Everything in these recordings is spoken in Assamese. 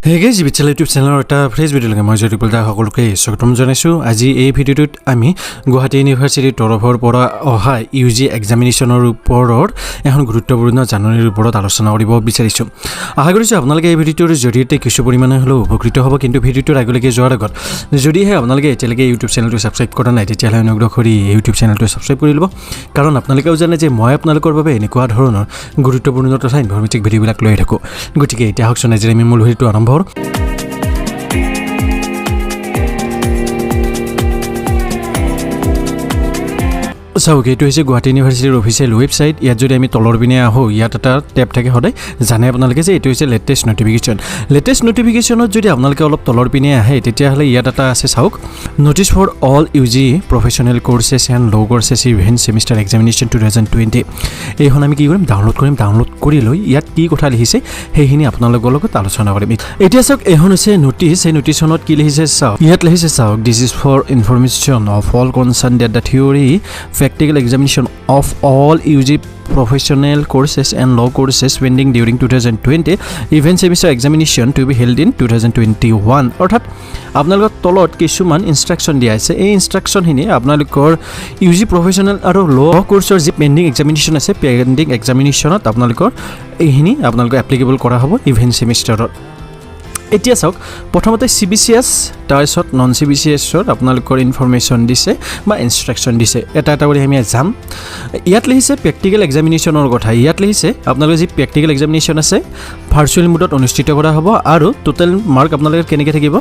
হে গাইজ, বিশাল ইউটিউব চেনেলৰ এটা ফ্ৰেছ ভিডিঅ'লৈকে মই জ্যোতিপুল দা সকলোকে স্বাগতম জনাইছোঁ। আজি এই ভিডিঅ'টোত আমি গুৱাহাটী ইউনিভাৰ্চিটিৰ তৰফৰ পৰা অহা ইউজি এক্সামিনেশ্যনৰ ওপৰত এখন গুৰুত্বপূৰ্ণ জাননীৰ ওপৰত আলোচনা কৰিব বিচাৰিছোঁ। আশা কৰিছোঁ আপোনালোকে এই ভিডিঅ'টোৰ জৰিয়তে কিছু পৰিমাণে হ'লেও উপকৃত হ'ব। কিন্তু ভিডিঅ'টোৰ আগলৈকে যোৱাৰ আগত যদিহে আপোনালোকে এতিয়ালৈকে ইউটিউব চেনেলটো ছাবস্ক্ৰাইব কৰা নাই, তেতিয়াহ'লে অনুগ্ৰহ কৰি ইউটিউব চেনেলটো ছাবস্ক্ৰাইব কৰি ল'ব। কাৰণ আপোনালোকেও জানে যে মই আপোনালোকৰ বাবে এনেকুৱা ধৰণৰ গুৰুত্বপূৰ্ণ তথা ইনফৰ্মেটিভ ভিডিঅ'বিলাক লৈ থাকোঁ। গতিকে এতিয়া আহকচোন, আজিৰ আমি মূল ভিডিঅ'টো আৰম্ভ কৰোঁ। চাওক, এইটো হৈছে গুৱাহাটী ইউনিভাৰ্চিটিৰ অফিচিয়েল ৱেবছাইট। ইয়াত যদি আমি তলৰ পিনে আহোঁ, ইয়াত এটা টেব থাকে সদায়। জানে আপোনালোকে যে এইটো হৈছে লেটেষ্ট নটিফিকেশ্যন। লেটেষ্ট নটিফিকেশ্যনত যদি আপোনালোকে অলপ তলৰ পিনে আহে, তেতিয়াহ'লে ইয়াত এটা আছে, চাওক, "Notice for all UG professional courses and law courses even semester examination 2020"। এইখন আমি কি কৰিম? ডাউনলোড কৰিম। ডাউনলোড কৰি লৈ ইয়াত কি কথা লিখিছে, সেইখিনি আপোনালোকৰ লগত আলোচনা কৰিম। এতিয়া চাওক, এইখন হৈছে নটিচ। এই নটিচখনত কি লিখিছে চাওক। ইয়াত লিখিছে, চাওক, "This is for information of all concerned that the theory practical examination of all UG professional courses and law courses pending during 2020 even semester examination to be held in 2021"। অৰ্থাৎ আপোনালোকৰ তলত কিছুমান ইনষ্ট্ৰাকশ্যন দিয়া আছে। এই ইনষ্ট্ৰাকশ্যনখিনি আপোনালোকৰ ইউজি প্ৰফেচনেল আৰু ল' কোৰ্চৰ যি পেণ্ডিং এক্সামিনেশ্যন আছে, পেণ্ডিং এক্সামিনেশ্যনত আপোনালোকৰ এইখিনি আপোনালোকৰ এপ্লিকেবল কৰা হ'ব ইভেন ছেমিষ্টাৰত। এতিয়া চাওক, প্ৰথমতে চিবিচিএছ, তাৰপিছত নন চিবিচিএছৰ আপোনালোকৰ ইনফৰমেশ্যন দিছে বা ইনষ্ট্ৰাকশ্যন দিছে। এটা এটা কৰি আমি যাম। ইয়াত লিখিছে প্ৰেক্টিকেল এক্সামিনেশ্যনৰ কথা। ইয়াত লিখিছে, আপোনালোকৰ যি প্ৰেক্টিকেল এক্সামিনেশ্যন আছে, ভাৰ্চুৱেল মোডত অনুষ্ঠিত কৰা হ'ব। আৰু টোটেল মাৰ্ক আপোনালোকে কেনেকৈ থাকিব?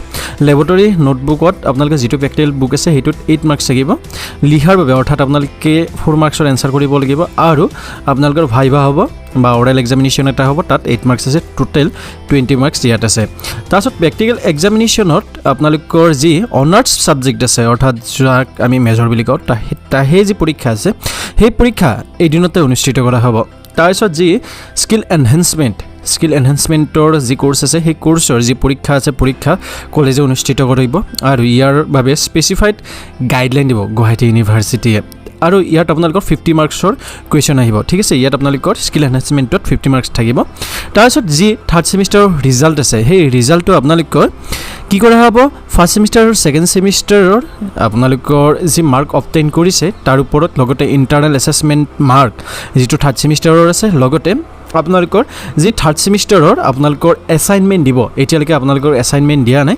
লেবৰেটৰী নোটবুকত আপোনালোকে যিটো প্ৰেক্টিকেল বুক আছে, সেইটোত 8 মাৰ্কছ থাকিব লিখাৰ বাবে, অৰ্থাৎ আপোনালোকে 4 মাৰ্কছৰ এনচাৰ কৰিব লাগিব। আৰু আপোনালোকৰ ভাইভা হ'ব বা অৰেল এক্সামিনেশ্যন এটা হ'ব, তাত 8 মাৰ্কছ আছে। টোটেল 20 মাৰ্কছ ইয়াত আছে। তাৰপিছত প্ৰেক্টিকেল এক্সামিনেশ্যনত আপোনালোকৰ যি অনাৰ্ছ ছাবজেক্ট আছে, অৰ্থাৎ যাক আমি মেজৰ বুলি কওঁ, সেই যি পৰীক্ষা আছে, সেই পৰীক্ষা এদিনতে অনুষ্ঠিত কৰা হ'ব। তাৰপিছত যি স্কিল এনহেঞ্চমেণ্ট, স্কিল এনহেঞ্চমেণ্টৰ যি কোৰ্চ আছে, সেই কোৰ্চৰ যি পৰীক্ষা আছে, পৰীক্ষা কলেজে অনুষ্ঠিত কৰিব আৰু ইয়াৰ বাবে স্পেচিফাইড গাইডলাইন দিব গুৱাহাটী ইউনিভাৰ্চিটিয়ে। আৰু ইয়াত আপোনালোকৰ 50 মাৰ্কছৰ কুৱেশ্যন আহিব, ঠিক আছে? ইয়াত আপোনালোকৰ স্কিল এনহেঞ্চমেণ্টত 50 মাৰ্কছ থাকিব। তাৰপিছত যি থাৰ্ড ছেমিষ্টাৰৰ ৰিজাল্ট আছে, সেই ৰিজাল্টটো আপোনালোকৰ কি কৰা হ'ব? ফাৰ্ষ্ট ছেমিষ্টাৰ আৰু ছেকেণ্ড ছেমিষ্টাৰৰ আপোনালোকৰ যি মাৰ্ক অবটেইন কৰিছে তাৰ ওপৰত, লগতে ইণ্টাৰনেল এছেছমেণ্ট মাৰ্ক যিটো থাৰ্ড ছেমিষ্টাৰৰ আছে, লগতে আপোনালোকৰ যি থাৰ্ড ছেমিষ্টাৰৰ আপোনালোকৰ এছাইনমেণ্ট দিব, এতিয়ালৈকে আপোনালোকৰ এছাইনমেণ্ট দিয়া নাই,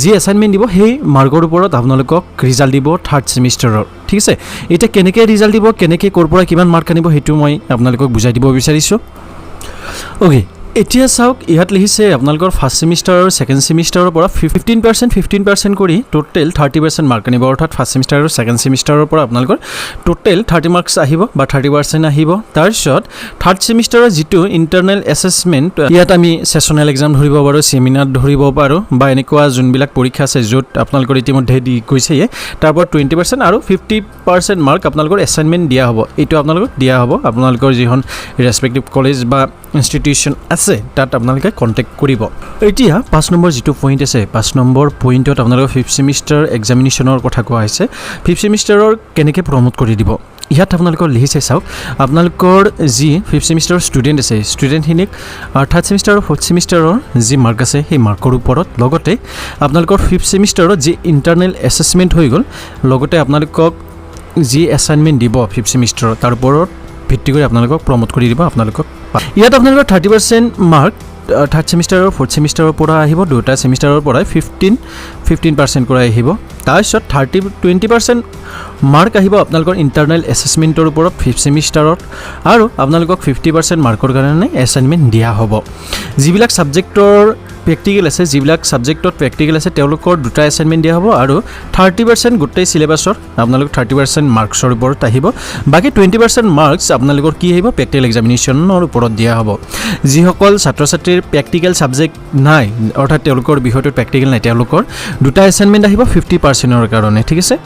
যি এছাইনমেণ্ট দিব সেই মাৰ্কৰ ওপৰত আপোনালোকক ৰিজাল্ট দিব থাৰ্ড ছেমিষ্টাৰৰ, ঠিক আছে? এতিয়া কেনেকৈ ৰিজাল্ট দিব, কেনেকৈ ক'ৰ পৰা কিমান মাৰ্ক আনিব, সেইটো মই আপোনালোকক বুজাই দিব বিচাৰিছোঁ। অ'কে, এতিয়া চাওক, ইয়াত লিখিছে আপোনালোকৰ ফাৰ্ষ্ট ছেমিষ্টাৰ আৰু ছেকেণ্ড ছেমিষ্টাৰৰ পৰা 15%, 15% কৰি টোটেল 30% মাৰ্ক আনিব। অৰ্থাৎ ফাৰ্ষ্ট ছেমিষ্টাৰ আৰু ছেকেণ্ড ছেমিষ্টাৰৰ পৰা আপোনালোকৰ টোটেল 30 মাৰ্কছ আহিব বা 30% আহিব। তাৰপিছত থাৰ্ড ছেমিষ্টাৰৰ যিটো ইণ্টাৰনেল এছেছমেণ্ট, ইয়াত আমি ছেশ্যনেল এক্সাম ধৰিব পাৰোঁ, ছেমিনাৰ ধৰিব পাৰোঁ বা এনেকুৱা যোনবিলাক পৰীক্ষা আছে য'ত আপোনালোকৰ ইতিমধ্যে দি গৈছে, তাৰ পৰা 20% আৰু 50% মাৰ্ক আপোনালোকৰ এছাইনমেণ্ট দিয়া হ'ব। এইটো আপোনালোকক দিয়া হ'ব। আপোনালোকৰ যিখন ৰেচপেক্টিভ কলেজ বা ইনষ্টিটিউশ্যন আছে, তাত আপোনালোকে কণ্টেক্ট কৰিব। এতিয়া 5 নম্বৰ যিটো পইণ্ট আছে, 5 নম্বৰ পইণ্টত আপোনালোকৰ ফিফ্থ ছেমিষ্টাৰ এক্সামিনেশ্যনৰ কথা কোৱা হৈছে। ফিফ্থ ছেমিষ্টাৰৰ কেনেকৈ প্ৰমোট কৰি দিব, ইয়াত আপোনালোকৰ লিখিছে, চাওক, আপোনালোকৰ যি ফিফ্থ ছেমিষ্টাৰৰ ষ্টুডেণ্ট আছে, ষ্টুডেণ্টখিনিক থাৰ্ড ছেমিষ্টাৰ আৰু ফ'ৰ্থ ছেমিষ্টাৰৰ যি মাৰ্ক আছে, সেই মাৰ্কৰ ওপৰত, লগতে আপোনালোকৰ ফিফ্থ ছেমিষ্টাৰত যি ইণ্টাৰনেল এছেছমেণ্ট হৈ গ'ল, লগতে আপোনালোকক যি এছাইনমেণ্ট দিব ফিফ্থ ছেমিষ্টাৰত, তাৰ ওপৰত ভিত্তি কৰি আপোনালোকক প্ৰমোট কৰি দিব। আপোনালোকক ইয়াত আপোনালোকৰ 30% মাৰ্ক থাৰ্ড ছেমিষ্টাৰৰ, ফ'ৰ্থ ছেমিষ্টাৰৰ পৰা আহিব। দুটা ছেমিষ্টাৰৰ পৰাই 15 15% কৰা আহিব। তাৰপিছত 20% মাৰ্ক আহিব আপোনালোকৰ ইণ্টাৰনেল এছেছমেণ্টৰ ওপৰত ফিফ্থ ছেমিষ্টাৰত। আৰু আপোনালোকক 50% মাৰ্কৰ কাৰণে এছাইনমেণ্ট দিয়া হ'ব। যিবিলাক ছাবজেক্টৰ প্ৰেক্টিকেল আছে, যিবিলাক ছাবজেক্টত প্ৰেক্টিকেল আছে, তেওঁলোকৰ দুটা এছাইনমেণ্ট দিয়া হ'ব। আৰু 30% গোটেই চিলেবাছৰ আপোনালোক 30% মাৰ্কছৰ ওপৰত আহিব। বাকী 20% মাৰ্কছ আপোনালোকৰ কি আহিব? প্ৰেক্টিকেল এক্সামিনেশ্যনৰ ওপৰত দিয়া হ'ব। যিসকল ছাত্ৰ ছাত্ৰীৰ প্ৰেক্টিকেল ছাবজেক্ট নাই, অৰ্থাৎ তেওঁলোকৰ বিষয়টোত প্ৰেক্টিকেল নাই, তেওঁলোকৰ দুটা এছাইনমেণ্ট আহিব 50%ৰ কাৰণে, ঠিক আছে?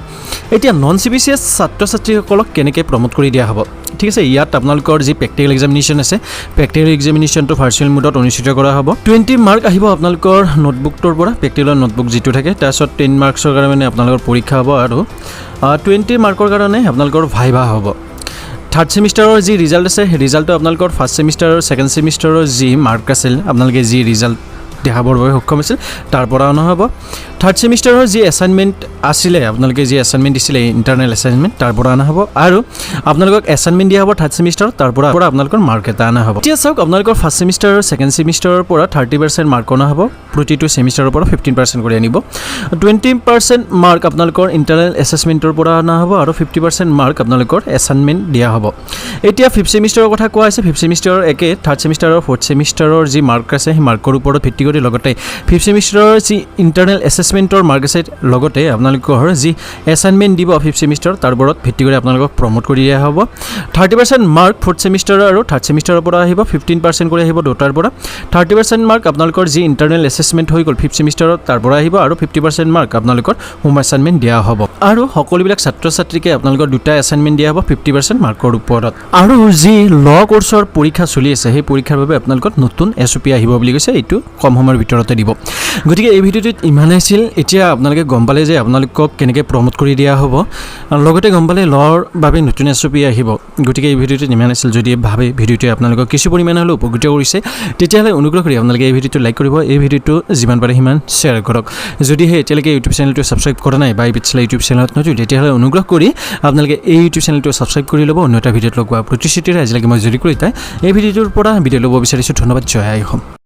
এতিয়া নন চিবিচিএছ ছাত্ৰ ছাত্ৰীসকলক কেনেকৈ প্ৰমোট কৰি দিয়া হ'ব, ঠিক আছে? ইয়াত আপোনালোকৰ যি প্ৰেক্টিকেল এক্সামিনেশ্যন আছে, প্ৰেক্টিকেল এক্সামিনেশ্যনটো ভাৰ্চুৱেল মোডত অনুষ্ঠিত কৰা হ'ব। 20 মাৰ্ক আহিব আপোনালোকৰ নোটবুকটোৰ পৰা, প্ৰেক্টিকেলৰ নোটবুক যিটো থাকে। তাৰপিছত 10 মাৰ্কছৰ কাৰণে আপোনালোকৰ পৰীক্ষা হ'ব আৰু 20 মাৰ্কৰ কাৰণে আপোনালোকৰ ভাইভা হ'ব। থাৰ্ড ছেমিষ্টাৰৰ যি ৰিজাল্ট আছে, সেই ৰিজাল্টটো আপোনালোকৰ ফাৰ্ষ্ট ছেমিষ্টাৰৰ, ছেকেণ্ড ছেমিষ্টাৰৰ যি মাৰ্ক আছিল, আপোনালোকে যি ৰিজাল্ট দেখাবৰ বাবে সক্ষম হৈছিল, তাৰ পৰা অনা হ'ব। থাৰ্ড ছেমিষ্টাৰৰ যি এছাইনমেণ্ট আছিলে, আপোনালোকে যি এছাইনমেণ্ট দিছিলে, ইণ্টাৰনেল এছাইনমেণ্ট, তাৰ পৰা অনা হ'ব। আৰু আপোনালোকক এছাইনমেণ্ট দিয়া হ'ব থাৰ্ড ছেমিষ্টাৰত, তাৰ পৰা আপোনালোকৰ মাৰ্ক এটা অনা হ'ব। এতিয়া চাওক, আপোনালোকৰ ফাৰ্ষ্ট ছেমিষ্টাৰ আৰু ছেকেণ্ড ছেমিষ্টাৰৰ পৰা 30% মাৰ্ক অনা হ'ব। প্ৰতিটো ছেমিষ্টাৰৰ পৰা 15% কৰি আনিব। 20% মাৰ্ক আপোনালোকৰ ইণ্টাৰনেল এছেছমেণ্টৰ পৰা অনা হ'ব আৰু 50% মাৰ্ক আপোনালোকৰ এছাইনমেণ্ট দিয়া হ'ব। এতিয়া ফিফ্থ ছেমিষ্টাৰৰ কথা কোৱা হৈছে। ফিফ্থ ছেমিষ্টাৰৰ একে থাৰ্ড ছেমিষ্টাৰৰ, ফ'ৰ্থ ছেমিষ্টাৰৰ যি মাৰ্ক আছে, সেই মাৰ্কৰ ওপৰত ভিত্তি কৰি, লগতে ফিফ্থ ছেমিষ্টাৰৰ যি ইণ্টাৰনেল এছেছমেণ্টৰ মাৰ্ক আছে, লগতে আপোনালোকৰ যি এছাইনমেণ্ট দিব ফিফ্থ ছেমিষ্টাৰ, তাৰ ওপৰত ভিত্তি কৰি আপোনালোকক প্ৰমোট কৰি দিয়া হ'ব। 30% মাৰ্ক ফ'ৰ্থ ছেমিষ্টাৰৰ আৰু থাৰ্ড ছেমিষ্টাৰৰ পৰা আহিব, 15% কৰি আহিব দুটাৰ পৰা। 30% মাৰ্ক আপোনালোকৰ যি ইণ্টাৰনেল এছেছমেণ্ট হৈ গ'ল ফিফ্থ ছেমিষ্টাৰত, তাৰ পৰা আহিব আৰু 50% মাৰ্ক আপোনালোকৰ হোম এছাইনমেণ্ট দিয়া হ'ব। আৰু সকলোবিলাক ছাত্ৰ ছাত্ৰীকে আপোনালোকৰ দুটা এছাইনমেণ্ট দিয়া হ'ব 50% মাৰ্কৰ ওপৰত। আৰু যি ল কৰ্চৰ পৰীক্ষা চলি আছে, সেই পৰীক্ষাৰ বাবে আপোনালোকৰ নতুন এছঅ'পি আহিব বুলি কৈছে। এইটো কম সময়ৰ ভিতৰতে দিব। গতিকে এই ভিডিঅ'টোত ইমানেই আছিল। এতিয়া আপোনালোকে গম পালে যে আপোনালোকক কেনেকৈ প্ৰমোট কৰি দিয়া হ'ব, লগতে গম পালে ল'ৰ বাবে নতুন এছঅ'পি আহিব। গতিকে এই ভিডিঅ'টোত ইমান আছিল। যদি ভাবে ভিডিঅ'টোৱে আপোনালোকক কিছু পৰিমাণে হ'লেও উপকৃত কৰিছে, তেতিয়াহ'লে অনুগ্ৰহ কৰি আপোনালোকে এই ভিডিঅ'টো লাইক কৰিব, এই ভিডিঅ'টো যিমান পাৰে সিমান শ্বেয়াৰ কৰক। যদিহে এতিয়ালৈকে ইউটিউব চেনেলটো ছাবস্ক্ৰাইব কৰা নাই বা এই পিছলে ইউটিউব চেনেলত নতুন, তেতিয়াহ'লে অনুগ্ৰহ কৰি আপোনালোকে এই ইউটিউব চেনেলটো ছাবস্ক্ৰাইব কৰি ল'ব। অন্য এটা ভিডিঅ'ত লগ পোৱাৰ প্ৰতিশ্ৰুতিৰে আজিলৈকে মই যদি কৰি তাই এই ভিডিঅ'টোৰ পৰা ভিডিঅ' ল'ব বিচাৰিছোঁ। ধন্যবাদ। জয় আই অসম।